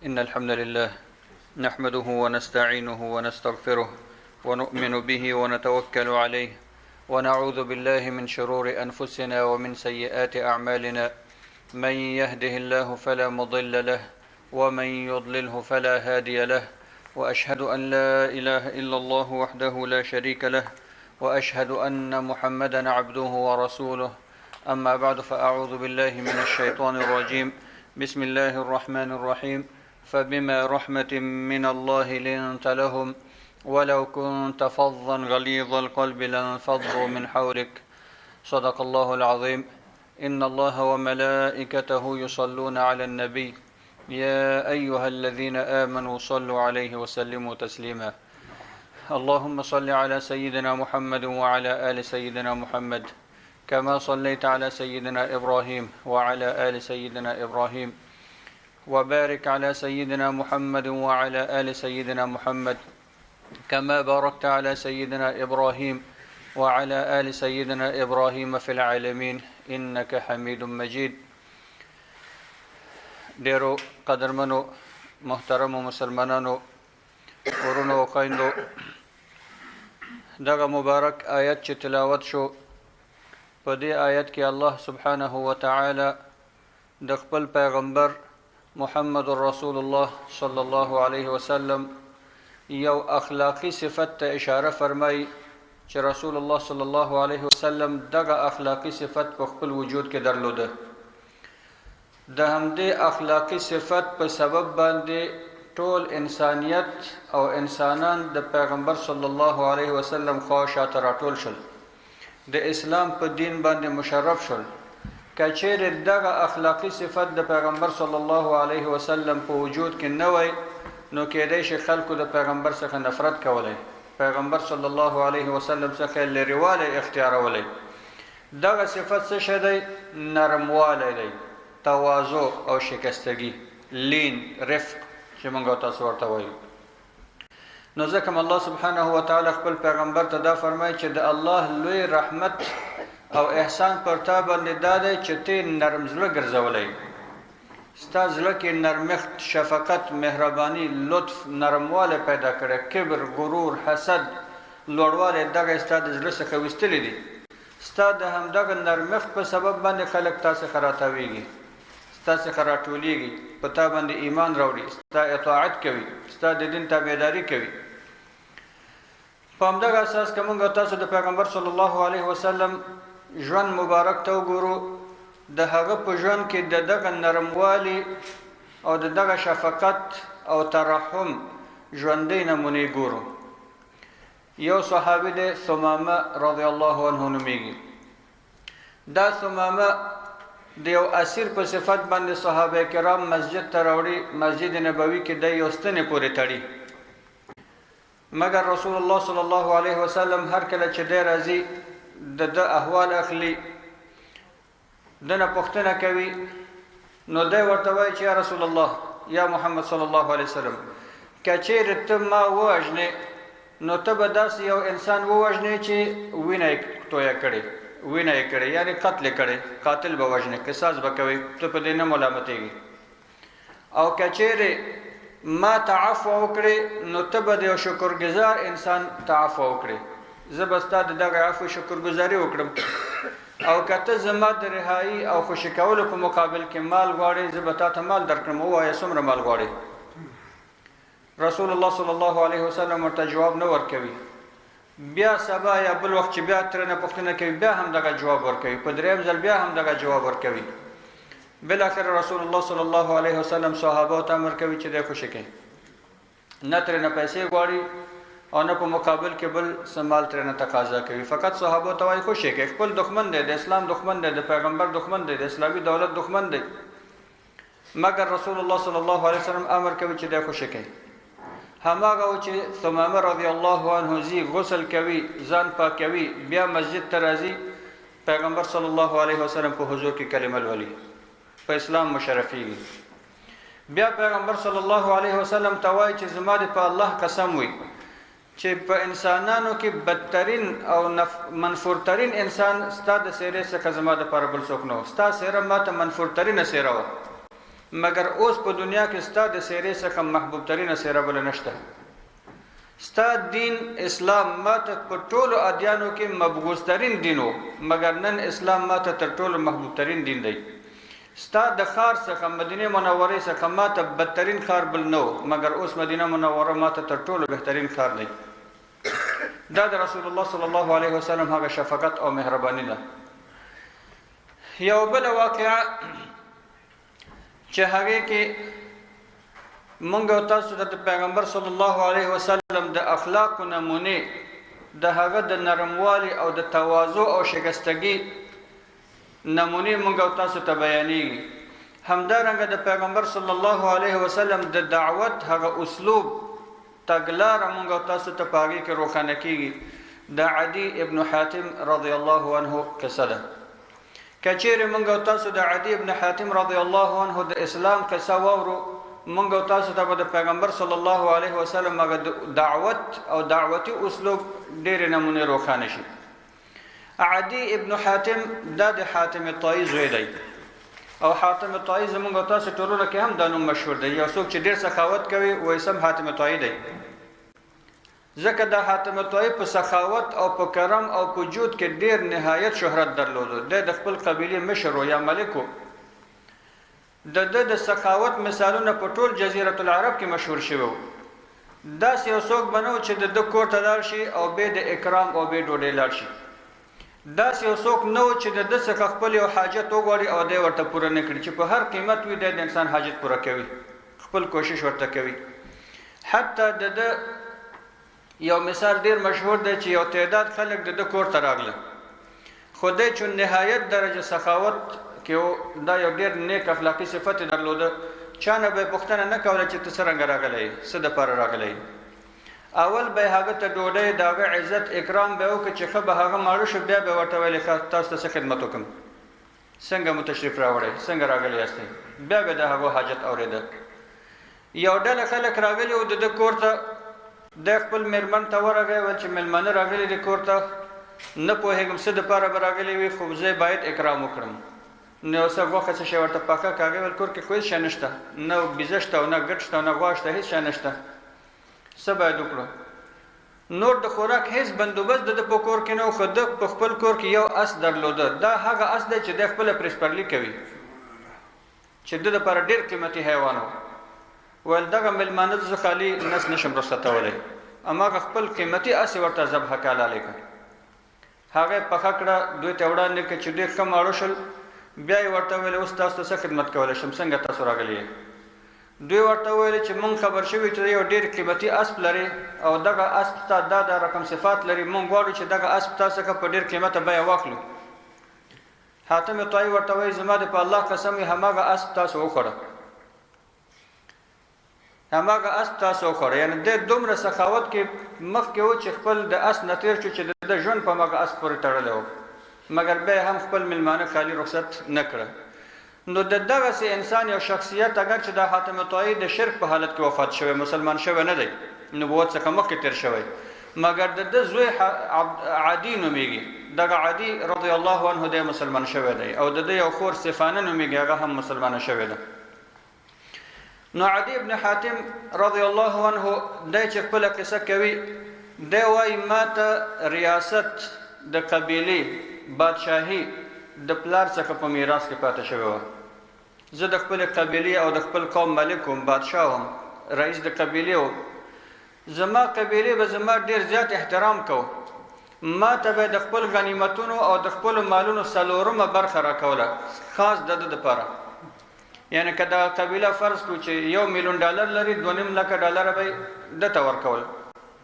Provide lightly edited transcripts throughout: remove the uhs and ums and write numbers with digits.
إن الحمد لله نحمده ونستعينه ونستغفره ونؤمن به ونتوكل عليه ونعوذ بالله من شرور أنفسنا ومن سيئات أعمالنا، من يهده الله فلا مضل له ومن يضلله فلا هادي له، وأشهد أن لا إله إلا الله وحده لا شريك له، وأشهد أن محمدا عبده ورسوله. أما بعد، فأعوذ بالله من الشيطان الرجيم. بسم الله الرحمن الرحيم. فبما رحمة من الله لنت لهم، ولو كنت فظا غليظ القلب لانفضوا من حولك. صدق الله العظيم. إن الله وملائكته يصلون على النبي، يا أيها الذين آمنوا صلوا عليه وسلموا تسليما. اللهم صل على سيدنا محمد وعلى آل سيدنا محمد، كما صليت على سيدنا إبراهيم وعلى آل سيدنا إبراهيم، وبارك على سيدنا محمد وعلى آل سيدنا محمد، كما باركت على سيدنا إبراهيم وعلى آل سيدنا إبراهيم في العالمين، إنك حميد مجيد. ډیرو قدرمنو محترمو مسلمانانو، ورونو او خویندو، دغه مبارک آیت چې تلاوت شو، په دې آیت کې الله سبحانه وتعالی د خپل پیغمبر محمد رسول الله صلی الله علیه وسلم یو اخلاقی صفت ته اشاره فرمایي چې رسول الله صلی الله علیه وسلم دغه اخلاقی صفت په خپل وجود کې درلوده. د همدې اخلاقی صفت په سبب باندې ټول انسانیت او انسانان د پیغمبر صلی الله علیه وسلم خوا شاته راټول شول، د اسلام په دین باندې مشرف شول. که چیرې دغه اخلاقی صفت د پیغمبر صلی الله علیه وسلم په وجود کې نه وای، نو کېدای شي خلکو د پیغمبر څخه نفرت کولی، پیغمبر صلی الله علیه وسلم څخه لرېوالی اختیارولی. دغه صفت څه شی دی؟ نرموالی دی، تواضع او شکستګي، لین، رفق چې موږ تاسو ورته وایو. نو ځکه هم الله سبحانه وتعالی خپل پیغمبر ته دا فرمایي چې د الله لوی رحمت او احسان پر تا باندې دا دی چې ته نرم زړه ګرځولی، ستا زړه کې نرمښت، شفقت، مهرباني، لطف، نرموالی پیدا کړی، کبر، غرور، حسد، لوړوالی دغه ستا د زړه څخه ویستلی دي. ستا د همدغه نرمښت په سبب باندې خلک تا څخه راتاویږي، ستا څخه راټولیږي، په تا باندې ایمان راوړي، ستا اطاعت کوي، ستا د دین تابعداري کوي. په همدغه اساس که موږ تاسو د پیغمبر صلی الله علیه وسلم ژوند مبارک ته وګورو، د هغه په ژوند کې د دغه نرموالي او د دغه شفقت او ترحم ژوندۍ نمونې ګورو. یو صحابي دی ثمامه رضی الله عنه نومېږي. دا ثمامه د یو اسیر په صفت باندې صحابه کرام مسجد ته راوړي، مسجد نبوي کې دی یو ستنې پورې تړي. مګر رسول الله صلی الله علیه وسلم هر کله چې دی راځي د ده احوال اخلي، ده نه پوښتنه کوي، نو دی ورته وایي چې یا رسول الله، یا محمد صلی الله علیه وسلم، که چیرې ته ما ووژنې نو ته به داسې یو انسان ووژنې چې وینه یې تویه کړې، وینه یې کړې، یعنې قتل یې کړې، قاتل به وژنې، قصاص به کوي، ته په دې نه ملامتېږي. او که چیرې ما ته عفوه وکړې نو ته به د یو شکرګزار انسان ته عفوه وکړې، زه به ستا د دغه عفوې شکرګزاري وکړم. او که ته زما د رهایی او خوشې کولو په مقابل کې مال غواړې، زه به تا ته مال درکړم، ووایه څومره مال غواړې. رسول الله صلی الله علیه وسلم ورته جواب نه ورکوي. بیا سبا یا بل وخت چې بیا ترېنه پوښتنه کوي، بیا هم دغه جواب ورکوي، په دریم ځل بیا هم دغه جواب ورکوي. بالاخره رسول الله صلی الله علیه وسلم صحابه ته امر کوي چې دی خوشې کړي، نه ترېنه پیسې غواړي او نه په مقابل کې بل څه مال ترېنه تقاضا کوي. فقط صحابه ته وایي خوشې کړئ، خپل دښمن دی، د اسلام دښمن دی، د پیغمبر دښمن دی، د اسلامي دولت دښمن دی. مګر رسول الله صلی الله علیه وسلم امر کوي چې دی خوشې کړئ. هماغه و چې ثمامه رضی الله عنه ځي، غسل کوي، ځان پاکوي، بیا مسجد ته راځي، پیغمبر صلی الله علیه وسلم په حضور کې کلمه لولي، په اسلام مشرفیږي. بیا پیغمبر صلی الله علیه وسلم ته وایي چې زما دې په الله قسم وي چې په انسانانو کې بدترین او منفورترین انسان ستا د څېرې څخه زما دپاره بل څوک نه و، ستا څېره ما ته منفورترینه څېره وه. مګر اوس په دنیا کې ستا د څېرې څخه محبوب ترینه څېره بله نشته. ستا دین اسلام ماته په ټولو ادیانو کې مبغوض ترین دین و، مګر نن اسلام ماته تر ټولو محبوب ترین دین دی. ستا د ښار څخه، مدینې منورې څخه، ماته بدترین ښار بل نه و، مګر اوس مدینه منوره ماته تر ټولو بهترین ښار دی. دا د رسول الله صلی الله علیه وسلم هغه شفقت او مهرباني ده. یو بله واقعه چې هغې کې مونږ او تاسو ته د پیغمبر صلی الله علیه وسلم د اخلاقو نمونې، د هغه د نرموالي او د تواضع او شکستګي نمونې مونږ او تاسو ته بیانېږي. همدارنګه د پیغمبر صلی الله علیه وسلم د دعوت هغه اسلوب، تګلاره مونږ او تاسو ته په هغې کې روښانه کېږي. د عدي ابن حاتم رضی الله عنه قصه ده. که چیرې مونږ او تاسو د عدي ابن حاتم رضی الله عنه د اسلام قصه واورو، مونږ او تاسو ته به د پیغمبر صلی الله علیه وسلم هغه دعوت او دعوتي اسلوب ډېرې نمونې روښانه شي. عدي ابن حاتم دا د حاتم طائی زوی دی، او حاتم طائی زمونږ او تاسو ټولنه کې هم دا نوم مشهور دی. یو څوک چې ډېر سخاوت کوي وایي سم حاتم طائی دی، ځکه د حاتم طائی په سخاوت او په کرم او په جود کې ډېر نهایت شهرت درلود. دی د خپل قبیلې مشر و یا ملک و. د ده د سخاوت مثالونه په ټول جزیرة العرب کې مشهور شوي وو. داسې یو څوک به نه و چې د ده کور ته لاړ شي او بې د اکرام او بې ډوډۍ لاړ شي. داسې یو څوک نه و چې د ده څخه خپل یو حاجت وغواړي او دی ورته پوره نه کړي، چې په هر قیمت وي دی د انسان حاجت پوره کوي، خپل کوشش ورته کوي. حتی د ده یو مثال ډیر مشهور دی چې یو تعداد خلک د ده کور ته راغله، خو دی چون نهایت درجه سخاوت کې و، دا یو ډیر نیک اخلاقي صفت یې درلوده، چا نه به یې پوښتنه نه کوله چې ته څرنګه راغلی یې، څه دپاره راغلی یې. اول به یې هغه ته ډوډۍ، د هغه عزت اکرام به یې وکړ، چې ښه به هغه ماړه شو، بیا به یې ورته ویلې ښه تاسو ته څه خدمت وکړم، څنګه مو تشریف راوړی، څنګه راغلی یاستئ، بیا به د هغو حاجت اورېده. یو ډله خلک راغلي وو د ده کور ته، دی خپل مېرمن ته ورغی، ویل چې مېلمانه راغلي دي کور ته، نه پوهېږم څه دپاره به راغلي وي، خو زه باید اکرام وکړم. نو یو څه غوښه څه شی ورته پخه کړه. هغې ویل کور کې خو هېڅ شی نشته، نه بیزه شته او نه ګډ شته او نه غوا شته، هېڅ شی نشته، څه باید وکړو؟ نور د خوراک هېڅ بندوبست د ده په کور کې نه و، خو ده په خپل کور کې یو اس درلوده. دا هغه اس دی چې دی خپله پرې سپرلي کوي، چې ده دپاره ډېر قیمتي حیوان و. ویل دغه مېلمانه زه خالي نس نشم رخصتولی، هماغه خپل قیمتي اس یې ورته ذبح کړه، حلال یې کړ. هغه یې پخه کړه، دوی ته یې وړاندې کړه، چې دوی ښه ماړه شول. بیا یې ورته وویل اوس تاسو ته څه خدمت کولی شم، څنګه تاسو راغلي یئ؟ دوی ورته وویل چې مونږ خبر شوي چې یو ډېر قیمتي اسپ لري او دغه اسپ ستا دا دا رقم صفات لري، مونږ غواړو چې دغه اسپ تا څخه په ډېر قیمته بیه واخلو. حاتم طائی ورته وایي زما د په الله قسم وي، هماغه اسپ تاسو وخوړه، هماغه اسپ تاسو وخوړه. یعنې دی دومره سخاوت کې مخکې و چې خپل د اس نه تېر شو، چې د ده ژوند په هماغه اسپ پورې تړلی و، مګر بیا یې هم خپل مېلمانه خالي رخصت نه کړه. نو د دغسې انسان یو شخصیت، اګر چې د حاتم طائی د شرک په حالت کې وفات شوی، مسلمان شوی نه دی، نبوت څخه مخکې تېر شوی، مګر د ده زوی عدي نومېږي. دغه عدي رضی الله عنه دی مسلمان شوی دی، او د ده یو خور صفانه نومېږي، هغه هم مسلمانه شوې ده. نو عدي ابن حاتم رضی الله عنه دی چې خپله قصه کوي، دی وایي ما ته ریاست د قبیلې بادشاهي د پلار څخه په میراث کې پاتې شوې وه. زه د خپلې قبیلې او د خپل قوم ملک وم، بادشاه وم، رئیس د قبیلې وم. زما قبیلې به زما ډېر زیات احترام کو، ما ته به د خپل غنیمتونو او د خپلو مالونو څلورمه برخه راکوله، خاص د ده دپاره. یعنې که دغه قبیله فرض کړو چې 1 میلیون ډالر لري، 2.5 لکه ډالر به یې ده ته ورکول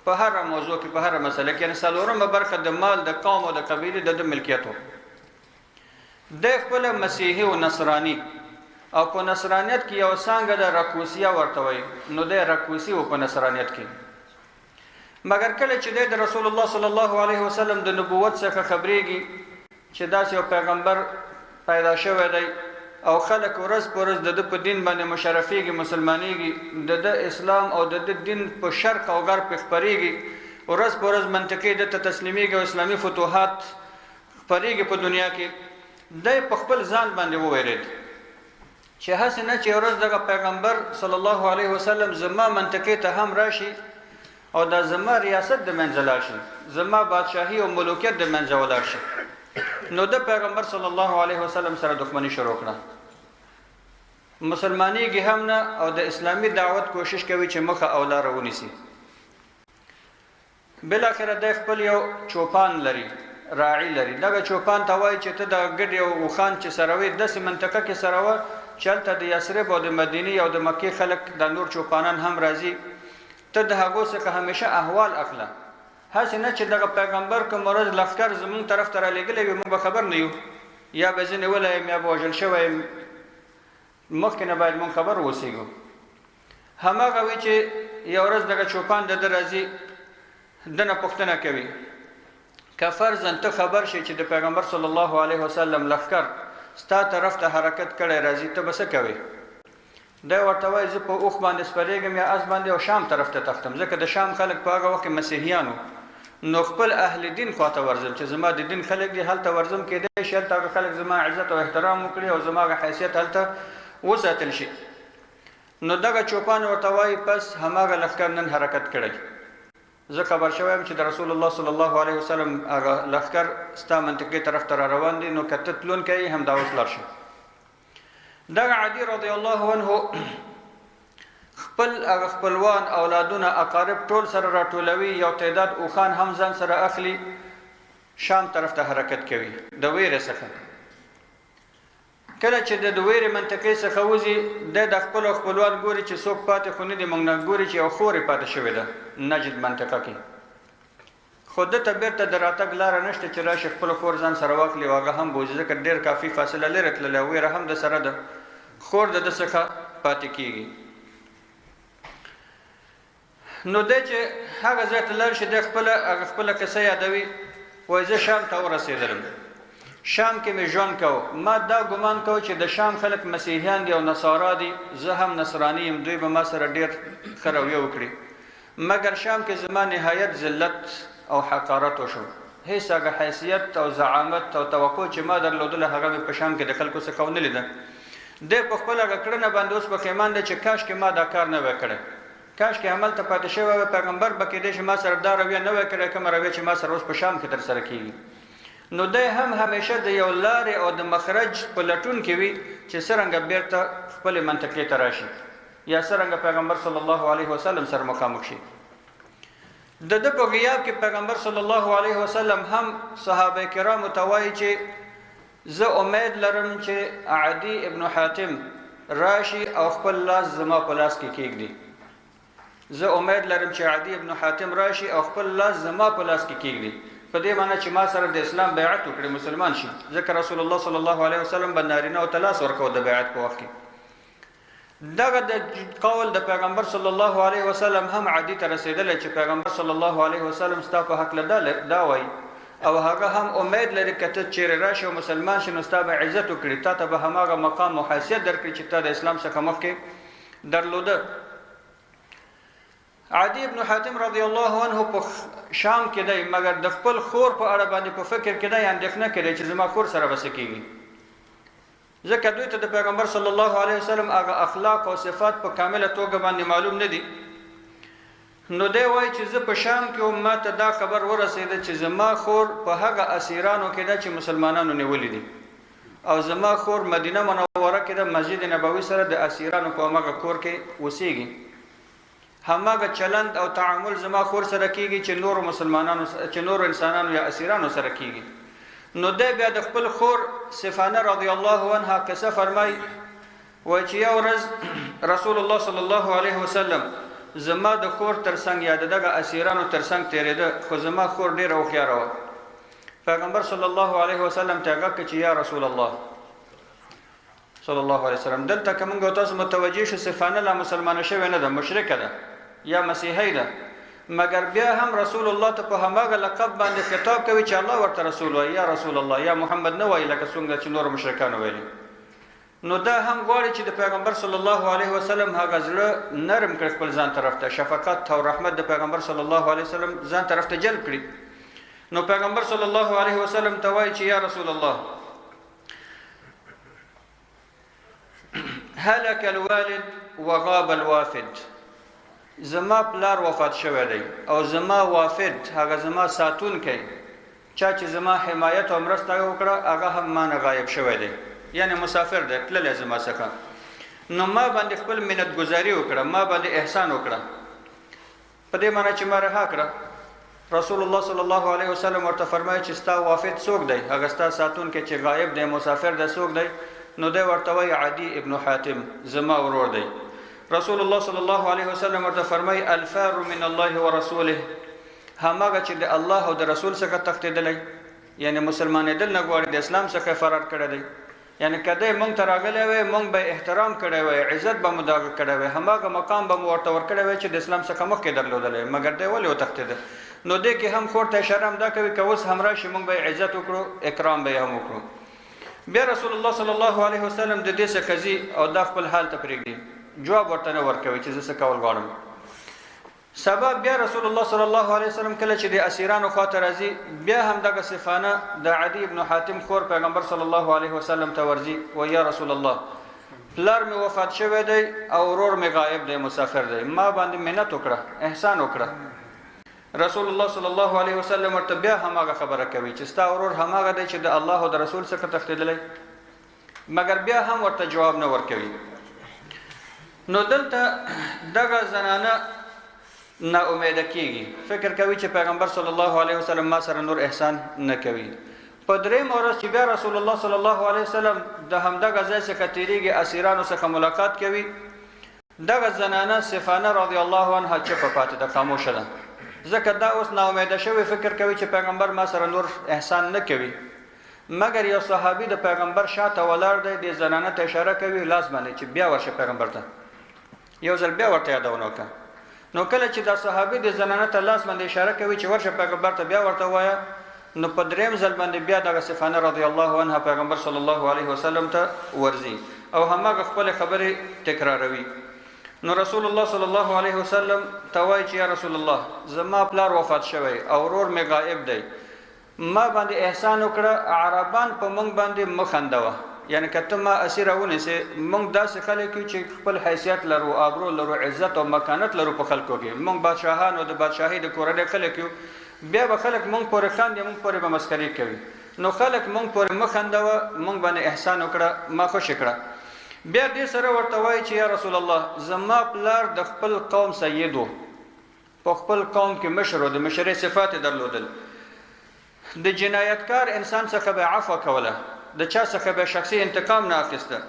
په هره موضوع کې، په هره مسله کې. یعنې څلورمه برخه د مال د قوم او د قبیلې د ده ملکیت و. دی خپله مسیحي و، نصراني، او په نصرانیت کې یو څانګه د رکوسیه ورته وایي، نو دی رکوسي و په نصرانیت کې. مګر کله چې دی د رسول الله صلی الله علیه وسلم د نبوت څخه خبرېږي چې داسې یو پیغمبر پیدا شوی دی او خلک ورځ په ورځ د ده په دین باندې مشرفېږي، مسلمانېږي، د ده اسلام او د ده دین په شرق او غرب کې خپرېږي، ورځ په ورځ منطقې ده ته تسلیمېږي او اسلامي فتوحات خپرېږي په دنیا کې، دی په خپل ځان باندې وویرېد. چې هسې نه چې ورځ دغه پیغمبر صلی الله علیه وسلم زما منطقې ته هم راشي او دا زما ریاست د منځه لاړ شي، زما بادشاهي او ملوکیت د منځه ولاړ شي. نو د پیغمبر صلی الله علیه وسلم سره دښمني شروع کړه. مسلمانېږي هم نه او د اسلامي دعوت کوشش کوي چې مخه او لاره ونیسي. بالاخره دی خپل یو چوپان لري، راعي لري. دغه چوپان ته وایي چې ته دغه ګډې او اوښان چې سروې داسې منطقه کې سروه چې هلته د یثرب او د مدینې او د مکې خلک دا نور چوپانان هم راځي، ته د هغو څخه همیشه احوال اخله، هسې نه چې دغه پیغمبر کوم ورځ لښکر زمونږ طرف ته رالیږلی وي، موږ به خبر نه یو، یا به زه نیولی یم یا به وژل شوی یم، مخکې نه باید موږ خبر واوسېږو. هماغه وي چې یو ورځ دغه چوپان د ده راځي، ده نه پوښتنه کوي که فرضاً ته خبر شې چې د پیغمبر صلی الله علیه وسلم لښکر ستا طرف ته حرکت کړی راځي، ته به څه کوې؟ دی ورته وایي زه په اوښ باندې سپرېږم یا اس باندې او شام طرف ته تښتم، ځکه د شام خلک په هغه وخت کې مسیحیان وو، نو خپل اهل دین خواته ورځم چې زما د دین خلک دي، هلته ورځم، کېدای شي هلته هغه خلک زما عزت او احترام وکړي او زما هغه حیثیت هلته وساتل شي. نو دغه چوپان ورته وایي پس هماغه لښکر نن حرکت کړی، زه خبر شوی یم چې د رسول الله صلی الله علیه وسلم هغه لښکر ستا منطقې طرف ته را روان دي، نو که ته تلونکی یې همدا اوس لاړ شه. دغه عدي رضی الله عنه خپل هغه خپلوان، اولادونه، اقارب ټول سره راټولوي، یو تعداد اوښان هم ځان سره اخلي، شام طرف ته حرکت کوي د ویرې څخه. کله چې د ویرې منطقې څخه وځي، دی د خپلو خپلوان ګوري چې څوک پاتې خو نه دي، موږ نه ګوري چې یو خور یې پاتې شوې ده نجد منطقه کې، خو ده ته بېرته د راتګ لاره نشته چې راشي خپله خور ځان سره واخلي او هغه هم بوځي، ځکه ډېر کافي فاصله لرې تللی او ویره هم ده سره ده، خور د ده څخه پاتې کېږي. نو دی چې هغه ځای ته لاړ شي، دی خپله هغه خپله قصه یادوي، وایي زه شام ته ورسېدلم، شام کې مې ژوند کاوه، ما دا ګمان کاوه چې د شام خلک مسیحیان دي او نصارا دي، زه هم نصراني یم، دوی به ما سره ډېر ښه رویه وکړي، مګر شام کې زما نهایت ذلت او حقارت وشو، هیڅ هغه حیثیت او زعامت او توقع چې ما درلودله هغه مې په شام کې د خلکو څخه ونه لیده. دی په خپله هغه کړنه باندې اوس پښیمان دی چې کاشکې ما دا کار نه وای کړی، کاشکې هملته پاتې شوی وای، پیغمبر به کېدای شي ما سره دا رویه نه وای کړې کومه رویه چې ما سره اوس په شام کې ترسره کېږي. نو دی هم همیشه د یو لارې او د مخرج په لټون کې وي چې څرنګه بېرته خپلې منطقې ته راشي یا څرنګه پیغمبر صلی الله علیه وسلم سره مخامخ شي. د ده په غیاب کې پیغمبر صلی الله علیه وسلم هم صحابه کرامو ته وایي چې زه امید لرم چې عدی ابن حاتم راشي او خپل لاس زما په لاس کې کېږدي. زه امید لرم چې عدی ابن حاتم راشي او خپل لاس زما په لاس کې کېږدي، په دې معنی چې ما سره د اسلام بیعت وکړي، مسلمان شي، ځکه رسول الله صلی الله علیه وسلم به نارینه او ته لاس ورکاوه د بیعت په وخت کې. دغه د قول د پیغمبر صلی الله علیه وسلم هم عادي ته رسېدلی چې پیغمبر صلی الله علیه وسلم ستا په هکله دا وایي او هغه هم امید لري که ته چیرې راشې او مسلمان شې نو ستا به عزت وکړي، تا ته به هماغه مقام او حیثیت درکړي چې تا د اسلام څخه مخکې درلوده. عدی ابن حاتم رضی الله عنه په شام کې دی، مګر د خپل خور په اړه باندې په فکر کې دی، اندېښنه کې دی چې زما خور سره به څه کېږي، ځکه دوی ته د پیغمبر صلی الله علیه وسلم هغه اخلاق او صفات په کامله توګه باندې معلوم نه دي. نو دی وایي چې زه په شام کې وم، ما ته دا خبر ورسېده چې زما خور په هغه اسیرانو کې ده چې مسلمانانو نیولي دي، او زما خور مدینه منوره کې ده، مسجد نبوي سره د اسیرانو په هماغه کور کې اوسېږي. هماغه چلند او تعامل زما خور سره کیږي چې نورو مسلمانانو، چې نورو انسانانو یا اسیرانو سره کیږي. نو دی بیا د خپل خور سفانه رضی الله عنها قصه فرمایي، وایي چې یو ورځ رسول الله صلی الله علیه وسلم زما د خور تر څنګ یا د دغه اسیرانو تر څنګ تېرېده، خو زما خور ډېره هوښیاره وه. پیغمبر صلی الله علیه وسلم ته غږ کړ چې یا رسول الله صلی الله علیه وسلم. دلته که موږ تاسو متوجه شو، سفانه لا مسلمانه شوې نه ده، مشرکه ده یا مسیحی ده، مګر بیا هم رسول الله ته په هماغه لقب باندې خطاب کوي چې الله ورته رسول وایي، یا رسول الله یا محمد نه وایي لکه څنګه چې نورو مشرکانو ویلي. نو دا هم غواړي چې د پیغمبر صلی الله علیه وسلم هغه زړه نرم کړي، خپل ځان طرف ته شفقت او رحمت د پیغمبر صلی الله علیه وسلم ځان طرف ته جلب کړي. نو پیغمبر صلی الله علیه وسلم ته وایي چې یا رسول الله، هلك الوالد وغاب الوافد، زما پلار وفات شوی دی او زما وافد، هغه زما ساتونکی، چا چې زما حمایت او مرسته وکړه، هغه هم ما نه غایب شوی دی، یعنی مسافر دی، تللی زما څخه. نو ما باندې خپل منت ګزاري وکړه، ما باندې احسان وکړه، په دې معنی چې ما رها کړه. رسول الله صلی الله علیه وسلم ورته فرمایي چې ستا وافد څوک دی؟ هغه ستا ساتونکی چې غایب دی، مسافر دی، څوک دی؟ نو دی ورته وایي عدي ابن حاتم، زما ورور دی. رسول الله صلی الله علیه وسلم ورته فرمایي الفار من الله ورسوله، هماغه چې د الله او د رسول څخه تښتېدلی، یعنی مسلمانېدل نه غواړي، د اسلام څخه فرار کړی دی. یعنی که دی مونږ ته راغلی وی، مونږ به احترام کړی وی، عزت به مو د هغه کړی وی، هماغه مقام به مو ورته ورکړی وی چې د اسلام څخه مخکې درلودلی، مګر دی ولې وتښتېده؟ نو دې کې هم خور ته اشاره هم دا کوي که اوس هم راشي مونږ به عزت وکړو، اکرام به یې هم وکړو. بیا رسول الله صلی الله علیه وسلم د دې څخه ځي او دا خپل حال ته پرېږدي، جواب ورته نه ورکوي چې زه څه کول غواړم. سبا بیا رسول الله صلی الله علیه وسلم کله چې د اسیرانو خواته راځي، بیا هم دغه صفانه د عدی ابن حاتم خور پیغمبر صلی الله علیه وسلم ته ورځي، وایي یا رسول الله، پلار مې وفات شوی دی او ورور مې غایب دی، مسافر دی، ما باندې منت وکړه، احسان وکړه. رسول الله صلی الله علیه وسلم ورته بیا هماغه خبره کوي چې ستا ورور هماغه دی چې د الله او د رسول څخه تښتېدلی، مګر بیا هم ورته جواب نه ورکوي. نو دلته دغه زنانه نا امیده کیږي، فکر کوي چې پیغمبر صلی الله علیه وسلم ما سره نور احسان نه کوي. په دریم ورځ چې بیا رسول الله صلی الله علیه وسلم د همدغه ځای څخه تیریږي، اسیرانو څخه ملاقات کوي، دغه زنانه صفانه رضی الله عنها چپه پاتې ده، خاموشه ده، ځکه دا اوس نا امیده شوی، فکر کوي چې پیغمبر ما سره نور احسان نه کوي. مګر یو صحابي د پیغمبر شاته ولاړ دی، دې زنانه ته اشاره کوي لاس باندې چې بیا ورشه پیغمبر ته، یو ځل بیا ورته یادونه وکړه. نو کله چې دا صحابي د زنانه ته لاس باندې اشاره کوي چې ورشه پیغمبر ته بیا ورته ووایه، نو په دریم ځل باندې بیا دغه صفانه رضی الله عنها پیغمبر صلی الله علیه وسلم ته ورځي او هماغه خپلې خبرې تکراروي. نو رسول الله صلی الله علیه وسلم ته وایي چې یا رسول الله، زما پلار وفات شوی او ورور مې غایب دی، ما باندې احسان وکړه، عربان په مونږ باندې مه خندوه، یعنی که ته ما اسیره ونیسې، مونږ داسې خلک یو چې خپل حیثیت لرو، آبرو لرو، عزت او مکانت لرو په خلکو کې، مونږ بادشاهان او د بادشاهۍ د کورنۍ خلک یو، بیا به خلک مونږ پورې خاندي، مونږ پورې به مسخرې کوي، نو خلک مونږ پورې مه خندوه، مونږ باندې احسان وکړه، ما خوشې کړه. بیا دې سره ورته وایي چې یا رسول الله، زما پلار د خپل قوم سید و، په خپل قوم کې مشر و، د مشرۍ صفات یې درلودل، د جنایتکار انسان څخه به عفوه کوله، د چا څخه به شخصي انتقام نه اخیسته،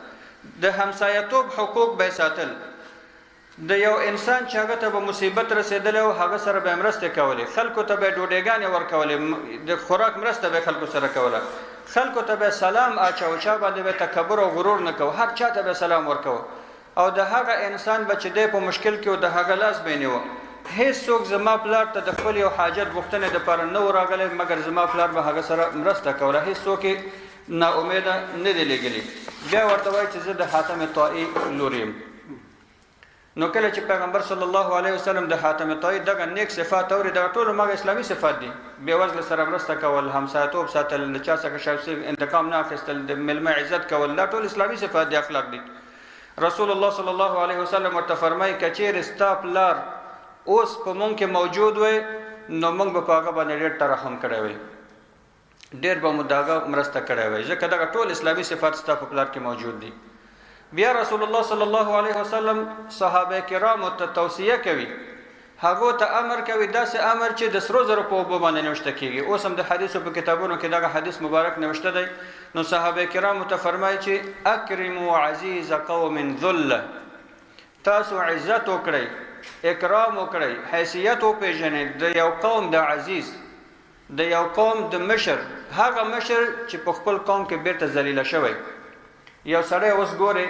د همسایتوب حقوق به ساتل، د یو انسان چې هغه ته به مصیبت رسېدلی و هغه سره به مرستې کولې، خلکو ته به ډوډۍګانې ورکولې، د خوراک مرسته به خلکو سره کوله، خلکو ته به سلام اچاوه، چا باندې به تکبر او غرور نه کوه، هر چا ته به سلام ورکوه، او د هغه انسان به چې دی په مشکل کې و د هغه لاس به یې نیوه. هیڅوک زما پلار ته د خپل یو حاجت غوښتنې دپاره نه و راغلی، مګر زما پلار به هغه سره مرسته کوله، هیڅوک یې نا امیده نه دی لېږلي. بیا ورته وایي چې زه د حاتم طائي لور یم. نو کله چې پیغمبر صلی الله علیه وسلم د حاتم طائي دغه نیک صفات اوري، دغه ټول مغه اسلامي صفات دي، بېوزله سره مرسته کول، همسایتوب ساتل، له چا څخه شخصي انتقام نه اخیستل، د مېلمه عزت کول، دا ټول اسلامي صفات دي، اخلاق دي. رسول الله صلی الله علیه وسلم ورته فرمایي که چیرې ستا پلار اوس په مونږ کې موجود وی، نو مونږ به په هغه باندې ډېر ترحم کړی وی، ډېر به مو د هغه مرسته کړی وی، ځکه دغه ټول اسلامي صفات ستا په پلار کې موجود دي. بیا رسول الله صلی الله علیه وسلم صحابه کرامو ته توصیه کوي، هغو ته امر کوي، داسې امر چې د سرو زرو په اوبو باندې نوشته کېږي. اوس هم د حدیثو په کتابونو کې دغه حدیث مبارک نوشته دی. نو صحابه کرامو ته فرمایي چې اکرموا عزیز قوم ذله، تاسو عزت وکړئ، اکرام وکړئ، حیثیت وپېژنئ د یو قوم د عزیز، د یو قوم د مشر، هغه مشر چې په خپل قوم کې بیرته ذلیله شوی. یو سړی اوس ګورئ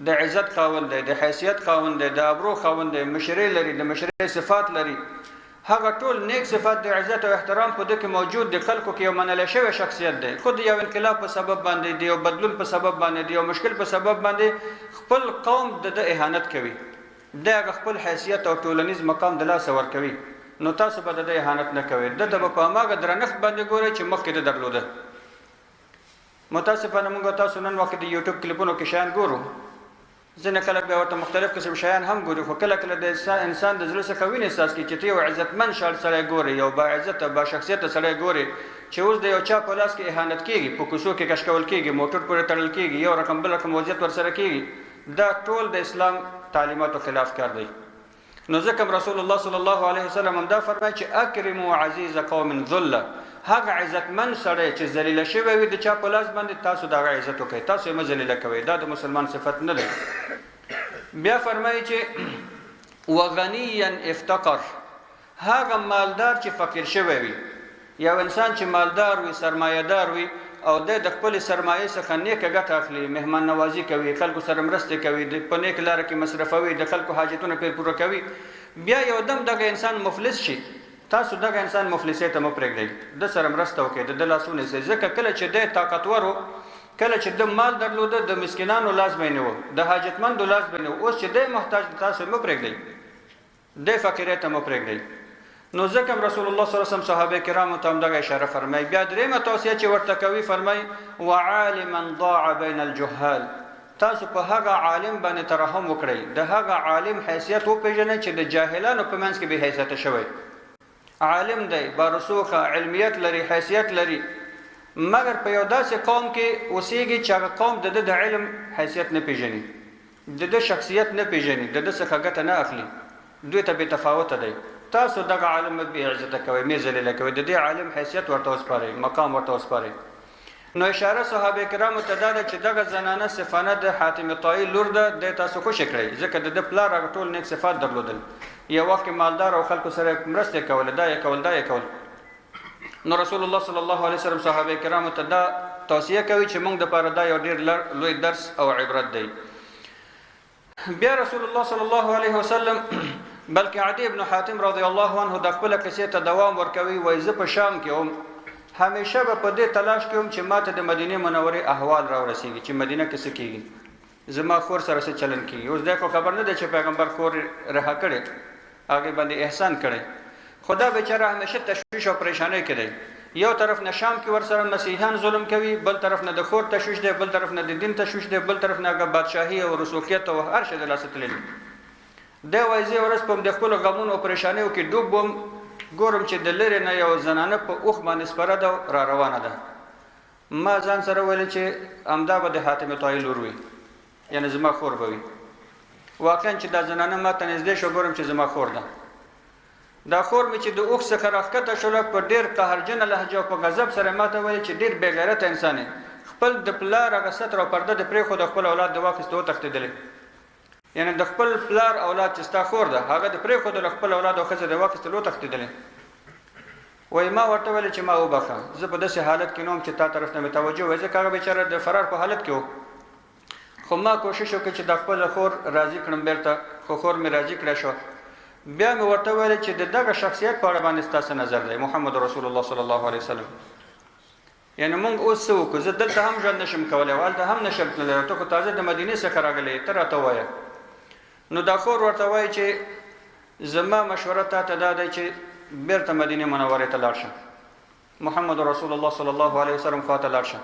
د عزت خاوند دی، د حیثیت خاوند دی، د ابرو خاوند دی، مشرۍ لري، د مشرۍ صفات لري، هغه ټول نیک صفات د عزت او احترام په ده کې موجود دی، خلکو کې یو منلی شوی شخصیت دی، خو د یو انقلاب په سبب باندې، د یو بدلون په سبب باندې، د یو مشکل په سبب باندې خپل قوم د ده اهانت کوي، دی هغه خپل حیثیت او ټولنیز مقام د لاسه ورکوي. نو تاسو به د ده اهانت نه کوئ، ده ته به په هماغه درنښت باندې ګورئ چې مخکې ده درلوده. متاسفانه موږ تاسو نن وخت د یوټیوب کلیپونو کې شیان ګورو، ځینې خلک بیا ورته مختلف قسم شیان هم ګوري، خو کله کله د انسان د زړه څخه وینې احساس کوي چې ته یو عزتمن سړی ګورې، یو باعزته باشخصیته سړی ګورې چې اوس د یو چا په لاس کې اهانت کېږي، په کوڅو کې کشکول کېږي، موټر پورې تړل کېږي، یو رقم بل رقم وضعیت ورسره کېږي. دا ټول د اسلام تعلیماتو خلاف کار دی. نو ځکه رسول الله صلی الله علیه وسلم هم دا فرمایي چې اکرموا عزیز قوم ذله، هغه عزتمن سړی چې ذلیله شوی وي د چا په لاس باندې، تاسو د هغه عزت وکړئ، تاسو یې مه ذلیله کوئ، دا د مسلمان صفت نه دی. بیا فرمایي چې وغنیا افتقر، هغه مالدار چې فقیر شوی وي، یو انسان چې مالدار وي، سرمایه دار وي، او دی د خپلې سرمایې څخه نیکه ګټه اخلي، مهمان نوازي کوي، خلکو سره مرستې کوي، په نیک لاره کې مصرفوي، د خلکو حاجتونه پرې پوره کوي، بیا یو دم دغه انسان مفلس شي، تاسو دغه انسان مفلسۍ ته مه پرېږدئ، ده سره مرسته وکړئ، د ده لاس ونیسئ. ځکه کله چې دی طاقتور و، کله چې ده مال درلوده، د مسکینانو لاس به یې نیوه، د حاجتمندو لاس به یې نیوه، اوس چې دی محتاج دی تاسو یې مه پرېږدئ، دی فقیرۍ ته مه پرېږدئ. نو ځکه هم رسول الله صلی الله علیه وسلم صحابه کرامو ته هم دغه اشاره فرمایي. بیا درېیمه توصیه چې ورته کوي فرمایي وعالما ضاع بین الجهال، تاسو په هغه عالم باندې ترحم وکړئ، د هغه عالم حیثیت وپېژنئ چې د جاهلانو په منځ کې بې حیثیته شوی. عالم دی، بارسوخه، علمیت لري، حیثیت لري، مګر په یو داسې قوم کې اوسېږي چې هغه قوم د ده د علم حیثیت نه پېژني، د ده شخصیت نه پېژني، د ده څخه ګټه نه اخلي، دوی ته بې تفاوته دی. تاسو دغه عالم مه بې عزته کوئ، مه ذلیله کوئ، د دې عالم حیثیت ورته وسپارئ، مقام ورته وسپارئ. نو اشاره صحابه کرامو ته دا ده چې دغه زنانه صفانه د حاتم طائی لور ده، دی تاسو خوشې کړئ، ځکه د ده پلار هغه ټول نیک صفات درلودل، یو وخت کې مالدار او خلکو سره مرستې کولې، دا یې کول، دا یې کول. نو رسول الله صلی الله علیه وسلم صحابه کرامو ته دا توصیه کوي چې موږ دپاره دا یو ډېر لوی درس او عبرت دی. بیا رسول الله صلی الله علیه وسلم بلکې عدی ابن حاتم رضی الله عنه د خپل قصې ته دوام ورکوي، وایي زه په شام کې وم، همیشه به په دې تلاش کې وم چې ماته د مدینې منورې احوال راورسېږي چې مدینه کې څه کېږي، زما خور سره څه چلن کېږي. اوس دی خو خبر نه دی چې پیغمبر خور رها کړې، هغې باندې احسان کړی، خو دا بیچاره همیشه تشویش او پریشانۍ کې دی. یو طرف نه شام کې ورسره مسیحیان ظلم کوي، بل طرف نه د خور تشویش دی، بل طرف نه د دین تشویش دی، بل طرف نه هغه بادشاهي او رسوخیت او هر شی د لاسه تللی. دی وایي زه ورځ په د خپلو غمونو او پریشانیو کې ډوب وم، ګورم چې د لرې نه یو زنانه په اوښ باندې سپره ده او را روانه ده. ما ځان سره ویل چې همدا به د حاتم طائی لور وي، یعنې زما خور به وي. واقعا چې دا زنانه ما ته نږدې شوه، ګورم چې زما خور ده. دا خور مې چې د اوښ څخه راښکته شوله، په ډېر قهرجنه لهجه او په غضب سره ما ته ویل چې ډېر بې غیرته انسان یې، خپل د پلار هغه ستر او پرده دې پرېښوده، خپل اولاد دې واخیست وتښتېدلې. یعنې د خپل پلار اولاد چې ستا خور ده هغه دې پرېښودله، خپل اولاد او ښځه دې واخیستل وتښتېدلې. وایي ما ورته ویل چې ما وبخښه، زه په داسې حالت کې نه وم چې تا طرف ته مې توجه وای، ځکه هغه بیچاره د فرار په حالت کې و. خو ما کوشش وکړ چې د خپل خور راضي کړم بیرته، خو خور مې راضي کړی شوه. بیا مې ورته ویل چې د دغه شخصیت په اړه باندې ستا څه نظر دی، محمد رسول الله صلی الله علیه وسلم؟ یعنې موږ اوس څه وکړو؟ زه دلته هم ژوند نشم کولی او هلته هم نشم تللی، ته خو تازه د مدینې څخه راغلی یې، ته راته ووایه. نو دا خور ورته وایي چې زما مشوره تا ته دا دی چې بیرته مدینې منورې ته لاړ شه، محمد رسول الله صلی الله علیه وسلم خواته لاړ شه.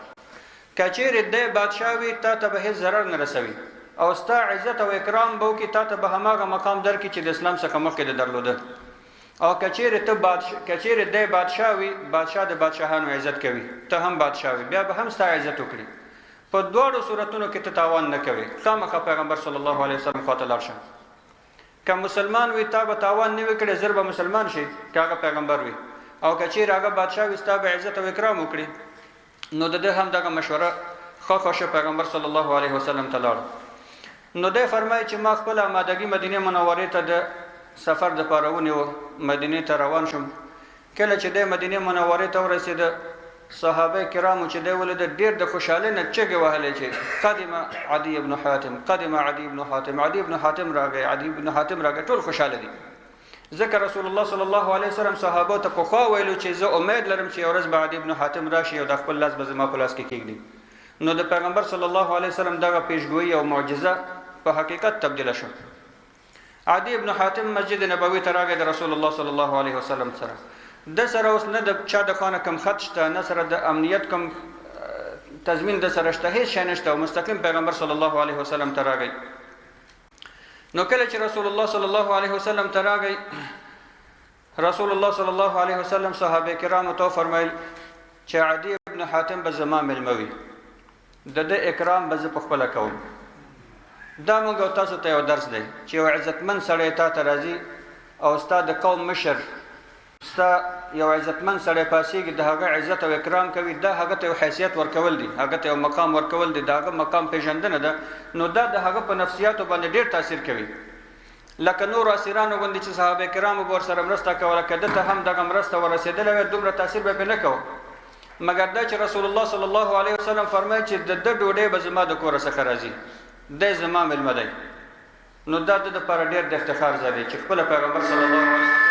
که چیرې دی بادشاه وي تا ته به هیڅ ضرر نه رسوي او ستا عزت او اکرام به وکړي، تا ته به هماغه مقام درکړي چې د اسلام څخه مخکې د درلوده. او که چیرې ته که چیرې دی بادشاه وي، بادشاه د بادشاهانو عزت کوي، ته هم بادشاه وي، بیا به هم ستا عزت وکړي. په دواړو صورتونو کې ته تاوان نه کوې، خامخا پیغمبر صلی الله علیه وسلم خواته لاړ شه. که مسلمان وي تا به تاوان نه وي کړی، زر به مسلمان شي که هغه پیغمبر وي، او که چیرې هغه بادشاه وي ستا به عزت او اکرام وکړي. نو د ده هم دغه مشوره خوښه شوه، پیغمبر صلی الله علیه وسلم ته لاړ. نو دی فرمایي چې ما خپله آمادګي مدینې منورې ته د سفر دپاره ونیوه، مدینې ته روان شوم. کله چې دی مدینې منورې ته ورسېده، صحابه کرامو چې دی ولیده ډېر د خوشحالۍ نه چغې وهلې چې قدم عدی ابن حاتم، قدم عدی ابن حاتم، عدی ابن حاتم راغی، عدی ابن حاتم راغی، ټول خوشحاله دي. ځکه رسول الله صلی الله علیه وسلم صحابه ته پخوا ویلو چې زه امید لرم چې یو ورځ به عدی ابن حاتم راشي او د خپل لاس به زما په لاس کې کېږدي. نو د پیغمبر صلی الله علیه وسلم دغه پیشګویي او معجزه په حقیقت تبدیله شوه. عدی ابن حاتم مسجد نبوي ته راغی د رسول الله صلی الله علیه وسلم سره. د سره اوس نه د چا د خوا نه کوم خط شته، نه سره د امنیت کوم تضمین د سره شته، هیڅ شی نشته، او مستقیم پیغمبر صلی الله علیه وسلم ته راغی. نو کله چې رسول الله صلی الله علیه وسلم ته راغی، رسول الله صلی الله علیه وسلم صحابه کرامو ته فرمایل چې عدی ابن حاتم به زما مېلمه وي، د ده اکرام به زه په خپله کوم. دا موږ او تاسو ته یو درس دی چې یو عزتمن سړی تا ته راځي او ستا د قوم مشر، ستا یو عزتمن سړی پاسېږي، د هغه عزت او اکرام کوي، دا هغه ته یو حیثیت ورکول دي، هغه ته یو مقام ورکول دي، د هغه مقام پېژندنه ده. نو دا د هغه په نفسیاتو باندې ډېر تاثیر کوي. لکه نورو اسیرانو غوندې چې صحابه کرامو به ورسره مرسته کوله، که ده ته هم دغه مرسته ورسېدلې وای دومره تاثیر به پرې نه کوه. مګر دا چې رسول الله صلی الله علیه وسلم فرمایي چې د ده ډوډۍ به زما د کوره څخه راځي، دی زما مېلمه دی، نو دا د ده لپاره ډېر د افتخار ځای دی چې خپله پیغمبر صلی الله علیه وسلم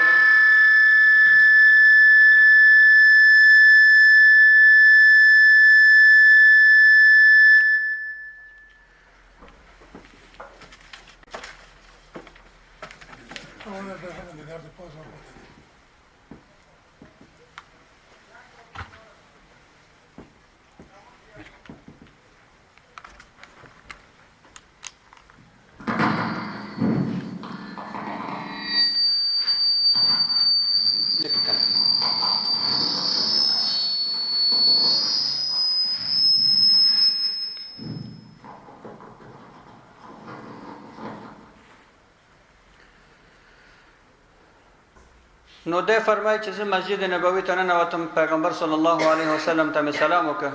نو دی فرمایي چې زه مسجد نبوي ته ننوتم، پیغمبر صلی الله علیه وسلم ته مې سلام وکړ.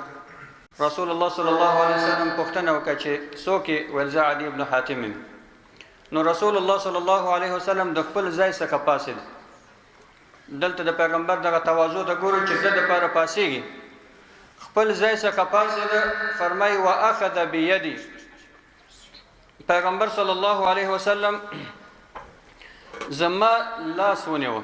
رسول الله صلی الله علیه وسلم پوښتنه وکړه چې څوک یې؟ ویل زه عدي ابن حاتم یم. نو رسول الله صلی الله علیه وسلم د خپل ځای څخه پاڅېد. دلته د پیغمبر دغه تواضع ته ګورو چې د لپاره پاسېږي، خپل ځای څخه پاڅېد. فرمایي واخذ بيدي، پیغمبر صلی الله علیه وسلم زما لاس ونیو.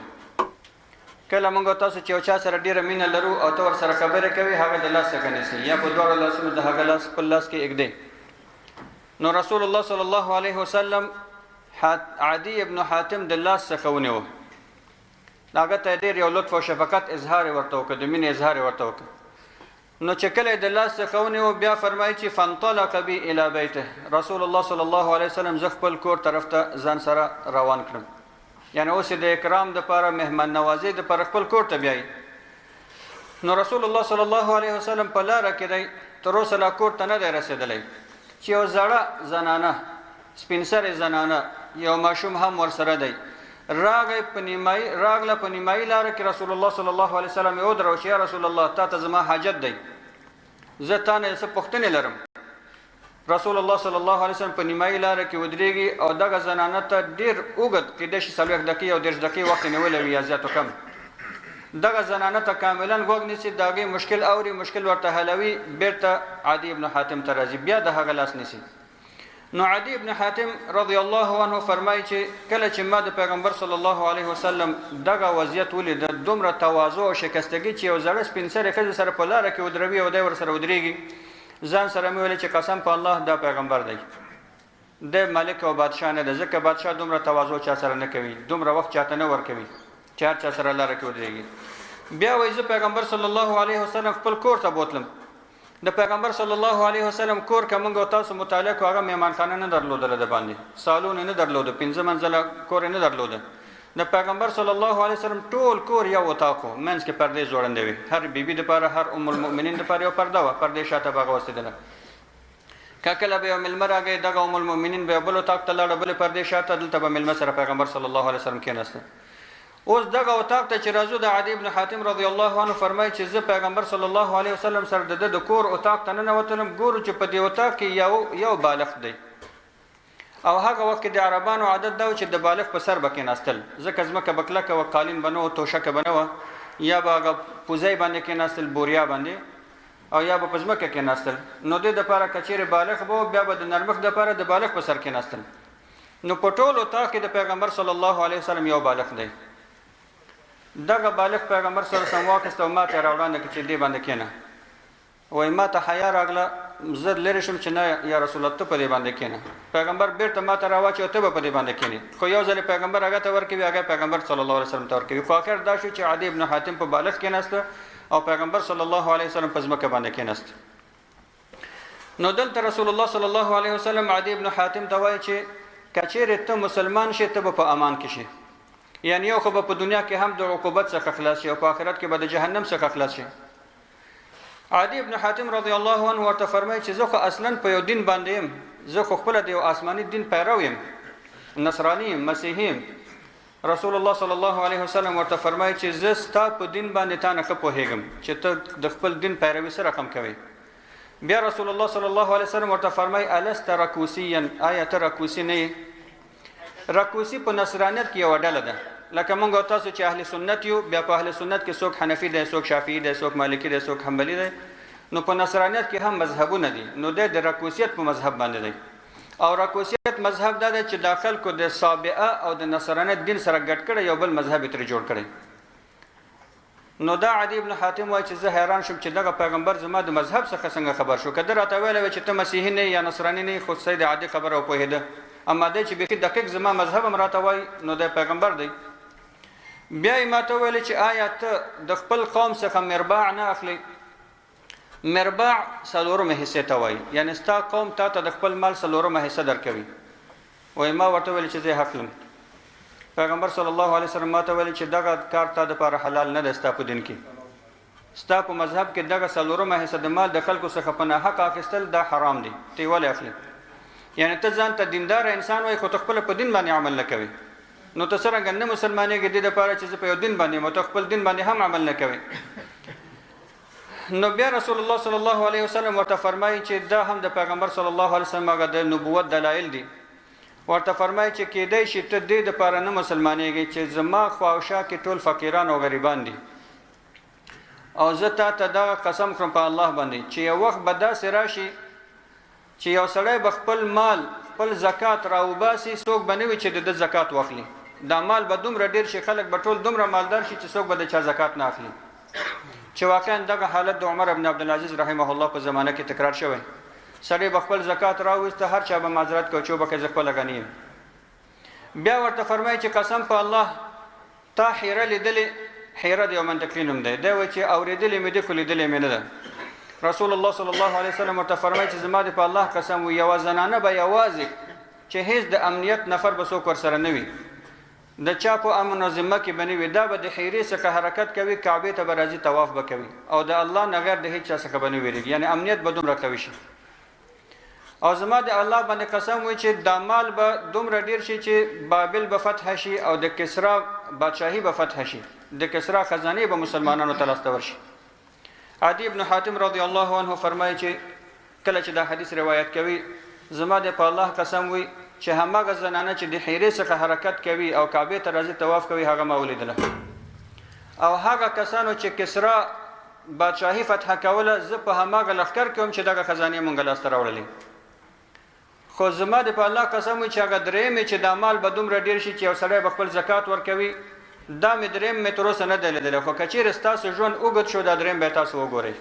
کله موږ تاسو چې یو چا سره ډیره مینه لرو او ته ورسره خبرې کوي، هغه د لاس څخه نیسي یا په دواړو لاسونو د هغه لاس خپل لاس کې ایږدي. نو رسول الله صلی الله علیه وسلم عدی ابن حاتم د لاس څخه ونیو. هغه ته ډېر یو لطف او شفقت اظهار یې ورته وکړ، د مینې اظهار یې ورته وکړ. نو چې کله یې د لاس څخه ونیو، بیا فرمایي چې فانطلق بي الی بیته، رسول الله صلی الله علیه وسلم زه خپل کور طرف ته ځان سره روان کړم. یعنی اوس یې د اکرام دپاره، مهمان نوازۍ دپاره خپل کور ته بیایي. نو رسول الله صلی الله علیه وسلم په لاره کې دی، تر اوسه لا کور ته نه دی رسېدلی چې یو زړه زنانه، سپین سرې زنانه، یو ماشوم هم ورسره دی، راغی په نیمایي راغله په نیمایي لاره کې رسول الله صلی الله علیه وسلم یې ودرو چې یا رسول الله تا ته زما حاجت دی، زه تا نه څه پوښتنې لرم. رسول الله صلی الله علیه وسلم په نیمایي لاره کې ودرېږي او دغه زنانه ته ډېر اوږد، کېدای شي 40 دقیقې او 30 دقیقې وخت یې نیولی وي یا زیات و کم، دغه زنانه ته کاملا غوږ نیسي، د هغې مشکل اوري، مشکل ورته حلوي، بېرته عدي ابن حاتم ته راځي، بیا د هغه لاس نیسي. نو عدي ابن حاتم رضی الله عنه فرمایي چې کله چې ما د پیغمبر صلی الله علیه وسلم دغه وضعیت ولید، دومره تواضع او شکستګي چې یو زړه سپین سرې ښځې سره په لاره کې ودروي او دی ورسره ودرېږي، ځان سره مې ویل چې قسم په الله دا پیغمبر دی، دی ملک او بادشاه نه دی، ځکه بادشاه دومره تواضع چا سره نه کوي، دومره وخت چاته نه ورکوي چې هر چا سره لاره کې ودرېږي. بیا وایي زه پیغمبر صلی الله علیه وسلم خپل کور ته بوتلم. د پیغمبر صلی الله علیه وسلم کور که موږ او تاسو مطالعه کړو، هغه میمانخانه نه درلودله، د باندې سالون نه درلوده، 5 منزله کور نه درلوده. د پیغمبر صلی الله علیه وسلم ټول کور یو اتاق و، منځ کې پردې ځوړندې وې، هر بیبي دپاره، هر ام المؤمنین دپاره یو پرده وه، پردې شاته به هغه اوسېدله. که کله به یو مېلمه راغی، دغه ام المؤمنین به یو بل اتاق ته لاړه، بلې پردې شاته، دلته به مېلمه سره پیغمبر صلی الله علیه وسلم کېناسته. اوس دغه اتاق ته چې راځو، د عدي ابن حاتم رضی الله عنه فرمایي چې زه پیغمبر صلی الله علیه وسلم سره د ده د کور اتاق ته ننوتلم، ګورو چې په دې اتاق کې یو بالښت دی. او هغه وخت کې د عربانو عادت دا و چې د بالښت په سر به کېناستل، ځکه ځمکه به کلکه وه، قالین به نه و، توشکه به نه وه، یا به هغه پوزۍ باندې کېناستل، بوریا باندې، او یا به په ځمکه کېناستل. نو دې دپاره که چېرې بالښت به و، بیا به د نرمښت دپاره د بالښت په سر کېناستل. نو په ټول اتاق کې د پیغمبر صلی الله علیه وسلم یو بالښت دی. دغه بالښت پیغمبر صلی الله علیه وسلم واخیست او ماته یې راوړاندې کړ چې دې باندې کښېنه. وایي ما ته حیا راغله، زه لرې شوم چې نه یا رسول الله ته په دې باندې کښېنه. پیغمبر بیرته ما ته راواچوه، ته به په دې باندې کښېنې. خو یو ځل پیغمبر هغه ته ورکوي، هغه پیغمبر صلی الله علیه وسلم ته ورکوي. خو اخر دا شو چې عدي ابن حاتم په بالښت کښېناسته او پیغمبر صلی الله علیه وسلم په ځمکه باندې کښېناست. نو دلته رسول الله صلی الله علیه وسلم عدي ابن حاتم ته وایي چې که چیرې ته مسلمان شې، ته به په امان کې شې، یعنی یو خو به په دنیا کې هم د عقوبت څخه خلاص شې او په آخرت کې به د جهنم څخه خلاص شې. عدی ابن حاتم رضی الله عنه ورته فرمایي چې زه خو اصلا په یو دین باندې یم، زه خو خپله د یو آسماني دین پیرو یم، نصراني یم، مسیحي یم. رسول الله صلی الله علیه وسلم ورته فرمایي چې زه ستا په دین باندې تا نه ښه پوهېږم چې ته د خپل دین پیروي څه رقم کوې. بیا رسول الله صلی الله علیه وسلم ورته فرمایي الست رکوسیا، آیا ته رکوسي نه یې؟ رکوسي په نصرانیت کې یوه ډله ده، لکه موږ او تاسو چې اهل سنت یو، بیا په اهل سنت کې څوک حنفي دی، څوک شافعي دی، څوک مالکي دی، څوک حنبلي دی، نو په نصرانیت کې هم مذهبونه دي. نو دی د رکوسیت په مذهب باندې دی، او رکوسیت مذهب دا دی چې دا خلکو د سابعه او د نصرانیت دین سره ګډ کړی، یو بل مذهب یې ترې جوړ کړی. نو دا عدی ابن حاتم وایي چې زه حیران شوم چې دغه پیغمبر زما د مذهب څخه څنګه خبر شو. که ده راته ویلی وای چې ته مسیحي نه یا نصراني نه، خو سید عادي خبره وپوهېده، اما دی چې بیخي دقیق زما مذهب هم راته وایي، نو دی پیغمبر دی. بیا یې ماته وویل چې آیا ته د خپل قوم څخه مرباع نه اخلې؟ مرباع څلورمې حصې ته وایي، یعنې ستا قوم تا ته د خپل مال څلورمه حصه درکوي. وایي ما ورته وویل چې زه یې اخلم. پیغمبر صلی الله علیه وسلم ماته ویل چې دغه کار تا دپاره حلال نه دی، ستا په دین کې، ستا په مذهب کې دغه څلورمه حصه د مال د خلکو څخه په ناحقه اخیستل دا حرام دی، ته یې ولې اخلې؟ یعنې ته ځان ته دینداره انسان وایې، خو ته خپله په دین باندې عمل نه کوې، نو ته څرنګه نه مسلمانېږې دې دپاره چې زه په یو دین باندې یم او ته خپل دین باندې هم عمل نه کوې؟ نو بیا رسول الله صلی الله علیه وسلم ورته فرمایي چې دا هم د پیغمبر صلی الله علیه وسلم هغه د نبوت دلایل دي. ورته فرمایي چې کېدای شي ته دې دپاره نه مسلمانېږې چې زما خواوشا کې ټول فقیران او غریبان دي، او زه تا ته دغه قسم خورم په الله باندې چې یو وخت به داسې راشي چې یو سړی به خپل مال، خپل زکات راوباسي، څوک به نه وي چې د ده زکات واخلي. دا مال به دومره ډېر شي، خلک به ټول دومره مالدار شي چې څوک به د چا زکات نه اخلي. چې واقعا دغه حالت د عمر ابن عبدالعزیز رحمه الله په زمانه کې تکرار شوی. سړی به خپل زکات راوویسته، هر چا به معذرت کوه چې وبخښئ زه خپله غني یم. بیا ورته فرمایي چې قسم په الله تا حیره لیدلې؟ حیره د یو منطقي نوم دی، دی وایي چې اورېدلې مې دي خو لیدلې مې نه ده. رسول الله صلی الله علیه وسلم ورته فرمایي چې زما دې په الله قسم وي، یوه زنانه به یوازې چې هیڅ د امنیت نفر به څوک ورسره نه وي، د چا په امن او ذمه کې به نه وي، دا به د حیرې څخه حرکت کوي، کعبې ته به راځي، طواف به کوي، او د الله نه غیر د هیڅ چا څخه به نه ویرېږي، یعنې امنیت به دومره قوي شي. او زما د الله باندې قسم وي چې دا مال به دومره ډیر شي چې بابل به فتح شي او د کسرا بادشاهي به فتح شي، د کسرا خزانې به مسلمانانو ته لاسته ورشي. عدی ابن حاتم رضی الله عنه فرمایي چې کله چې دا حدیث روایت کوي، زما د په الله قسم وي چې هماغه زنانه چې د حیرې څخه حرکت کوي او کعبې ته راځي طواف کوي، هغه ما ولیدله. او هغه کسانو چې کسرا بادشاهي فتح کوله، زه په هماغه لښکر کې وم چې دغه خزانې مونږ لاسته راوړلې. خو زما د په الله قسم وي چې هغه درېیم چې دا مال به دومره ډېر شي چې یو سړی به خپل زکات ورکوي، دا مې درېیم مې تر اوسه نه دی لیدلی، خو که چېرې ستاسو ژوند اوږد شو دا درېیم به تاسو وګورئ.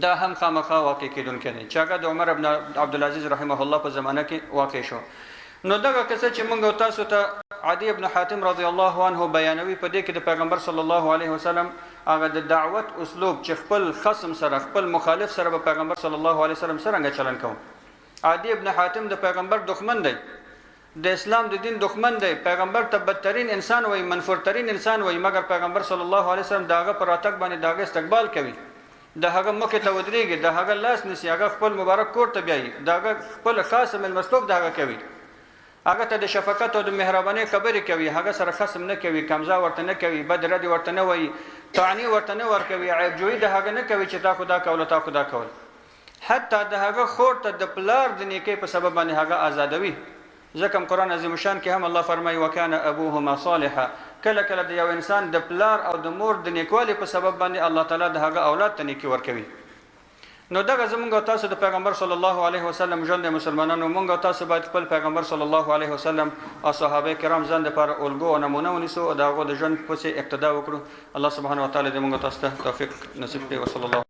دا هم خامخا واقع کېدونکی دی چې هغه د عمر ابن عبدالعزیز رحمه الله په زمانه کې واقع شو. نو دغه قصه چې موږ تاسو ته عدی ابن حاتم رضی الله عنه بیانوي، په دې کې د پیغمبر صلی الله علیه وسلم هغه د دعوت اسلوب چې خپل خصم سره، خپل مخالف سره به پیغمبر صلی الله علیه وسلم څرنګه چلن کوو. عدی ابن حاتم د پیغمبر دښمن دی، د اسلام د دین دښمن دی، پیغمبر ته بدترین انسان وایي، منفورترین انسان وایي، مګر پیغمبر صلی الله علیه وسلم د هغه په راتګ باندې د هغه استقبال کوي، د هغه مخې ته ودرېږي، د هغه لاس نیسي، هغه خپل مبارک کور ته بیایي، د هغه خپل خاص مېلمستوب د هغه کوي، هغه ته د شفقت او د مهربانۍ خبرې کوي، هغه سره خصم نه کوي، کمزا ورته نه کوي، بد ردې ورته نه وایي، طعنې ورته نه ورکوي، عیب جویي د هغه نه کوي چې تا خو دا کوله، تا خو دا کول. حتی د هغه خور ته د پلار د نیکۍ په سبب باندې هغه ازادوي. ځکه هم قرآن عظیم الشان کې هم الله فرمایي وکان ابوهما صالحا، کله کله د یو انسان د پلار او د مور د نیکوالي په سبب باندې الله تعالی د هغه اولاد ته نیکي ورکوي. نو دغه زمونږ او تاسو د پیغمبر صلی الله علیه وسلم ژوند دی مسلمانانو. مونږ او تاسو باید خپل پیغمبر صلی الله علیه وسلم او صحابه کرام ځان دپاره الګو او نمونه ونیسو او د هغو د ژوند پسې اقتدا وکړو. الله سبحانه وتعالی دې مونږ او تاسو ته توفیق نصیب کړي. وصلی الله.